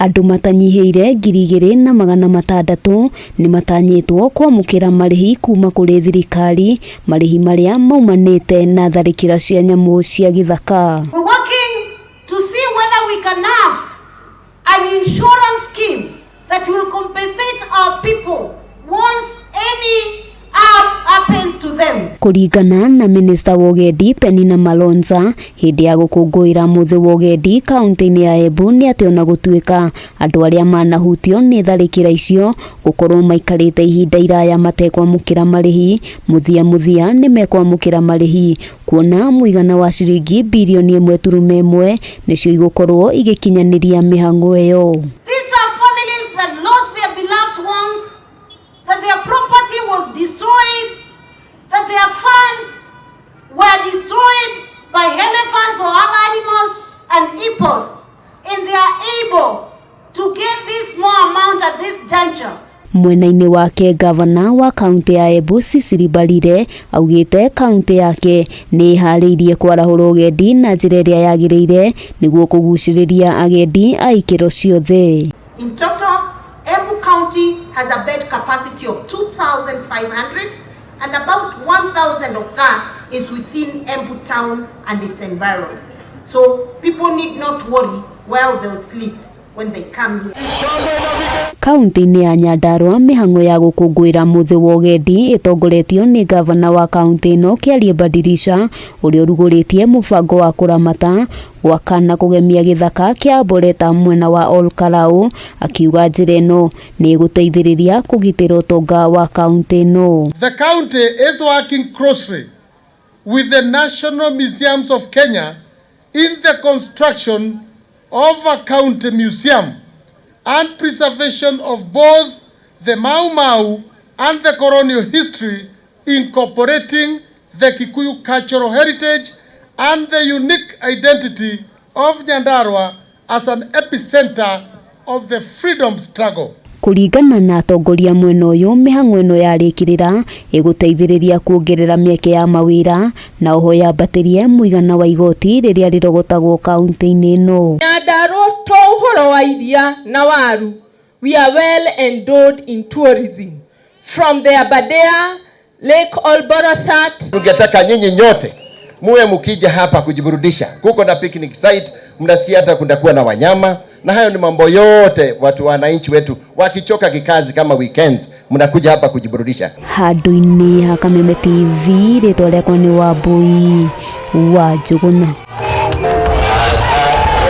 Andũ matanyihĩire 2600 nĩ matanyĩtwo kwamũkĩra marĩhi kuma kũrĩ thirikari, marĩhi marĩa maumanĩte na tharĩkĩra cia nyamũ cia gĩthaka. We're working to see whether we can have an insurance scheme that will compensate our people once any harm happens to them. Kũringana na minista wa ũgendi Penina Malonza, hĩndĩ ya gũkũngũĩra mũthĩ wa ũgendi kaunti-inĩ ya Embu, nĩ atĩ ona gũtuĩka andũ arĩa manahutio nĩ tharĩkĩra icio gũkorwo maikarĩte ihinda iraya matekwamũkĩra marĩhi, mũthia mũthia nĩ mekwamũkĩra marĩhi, kuona mũigana wa ciringi 1.1 birioni nĩcio igũkorwo igĩkinyanĩria mĩhang'o ĩyo. These are families that lost their beloved ones, that their property was destroyed, that their farms were destroyed by elephants or other animals and hippos, and they are able to get this small amount at this juncture. Mwena-inĩ wake, gavana wa kaunti ya Embu Cecily Mbarire augĩte kaunti yake nĩ ĩharĩirie kwarahũra ũgendi na njĩra ĩrĩa yagĩrĩire nĩguo kũgucĩrĩria agendi a ikĩro ciothe. In total, Embu County has a bed capacity of 2,500 and about 1,000 of that is within Embu town and its environs. So people need not worry where they'll sleep when they come here. Kaunti-inĩ ya Nyandarua, mĩhang'o ya gũkũngũĩra mũthĩ wa ũgendi ĩtongoretio nĩ gavana wa kaunti ĩno Kĩarie Badirisha, ũrĩa ũrugũrĩtie mũbango wa kũramata, gwaka na kũgemia gĩthaka kĩa Arboretum mwena wa Ol Kalou, akiuga njĩra ĩno nĩ ĩgũteithĩrĩria kũgitĩra ũtonga wa kaunti ĩno. The county is working closely with the National Museums of Kenya in the construction of a county museum and preservation of both the Mau Mau and the colonial history, incorporating the Kikuyu cultural heritage and the unique identity of Nyandarua as an epicenter of the freedom struggle. Kũringana na atongoria mwena ũyũ, mĩhang'o ĩno yarĩkĩrĩra ĩgũteithĩrĩria kuongerera mĩeke ya mawĩra na oho yambatĩrie mũigana wa igoti rĩrĩa rĩrogotagwo kaunti-inĩ ĩno. Nyandarua to ũhoro wa iria na waru, we are well endowed in tourism. From the Aberdare, Lake Olborosat. Tungetaka nyinyi nyote muwe mkija hapa kujiburudisha. Kuko na picnic site, mnasikia hata kunakuwa na wanyama, na hayo ni mambo yote watu wananchi wetu wakichoka kikazi kama weekends, mnakuja hapa kujiburudisha. Handũ-inĩ ha Kameme TV, rĩtwa rĩakwa nĩ Wambui wa Njũgũna.